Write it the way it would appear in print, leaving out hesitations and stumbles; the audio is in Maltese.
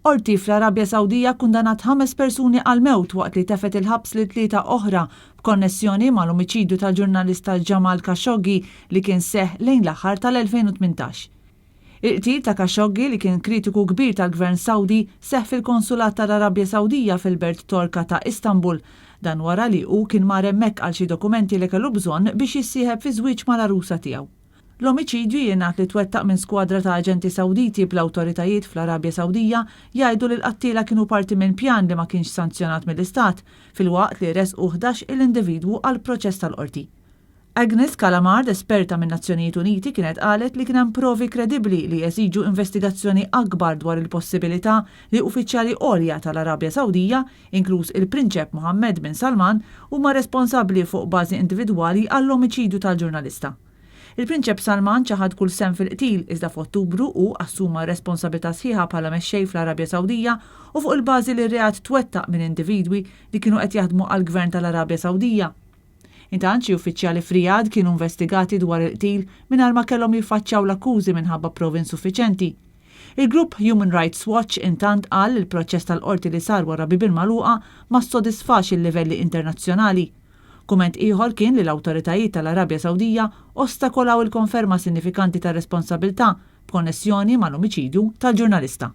Qorti fl-Arabja Sawdija kkundanat ħames persuni għall-mewt waqt li tefgħet il-ħabs lil tlieta oħra b'konnessjoni mal-omiċidju tal-ġurnalista Jamal Khashoggi li kien seħħ lejn l-aħħar tal-2018. Il-qtil ta' Khashoggi li kien kritiku kbir tal-Gvern Sawdi seħħ fil-Konsulat tal-Arabja Sawdija fil-belt Torka ta' Istanbul. Dan wara li hu kien mar hemmhekk għal xi dokumenti li kellu bżonn biex jissieħeb fi żwieġ mal-għarusa tiegħu. L-omiċidju jingħad li twettaq minn skwadra ta' aġenti Sawditi bl-awtoritajiet fl-Arabja Sawdija jgħidu li l-qattiela kienu parti minn pjan li ma kienx sanzjonat mill-Istat, filwaqt li ressqu 11 il individwu għal proċess tal-qorti. Agnes Callamard, esperta min-Nazzjonijiet Uniti, kienet qalet li kien hemm provi kredibbli li jeżiġu investigazzjoni akbar dwar il-possibilità li uffiċjali għolja tal-Arabja Sawdija, inkluż il-Prinċep Mohammed bin Salman, huma responsabbli fuq bażi individwali għall-omiċidju tal-ġurnalista. Il-Prinċep Salman ċaħad kull sehem fil-qtil iżda f'Ottubru hu assuma responsabilità sħiħa bħala mexxej fl-Arabja Sawdija u fuq il-bażi li r-reat twettaq minn individwi li kienu qed jaħdmu għall-Gvern tal-Arabja Sawdija. Intant xi uffiċjali f'Rijad kienu investigati dwar il-qtil mingħajr ma kellhom jiffaċċjaw l-akkużi minħabba provi insuffiċenti. Il-grupp Human Rights Watch intant qal li l-proċess tal-qorti li sar wara bibien magħluqa ma ssodisfax il-livelli internazzjonali. Kumment ieħor kien li l-awtoritajiet tal-Arabja Sawdija ostakolaw il-konferma sinifikanti tar-responsabilità b'konnessjoni mal-omiċidju tal-ġurnalista.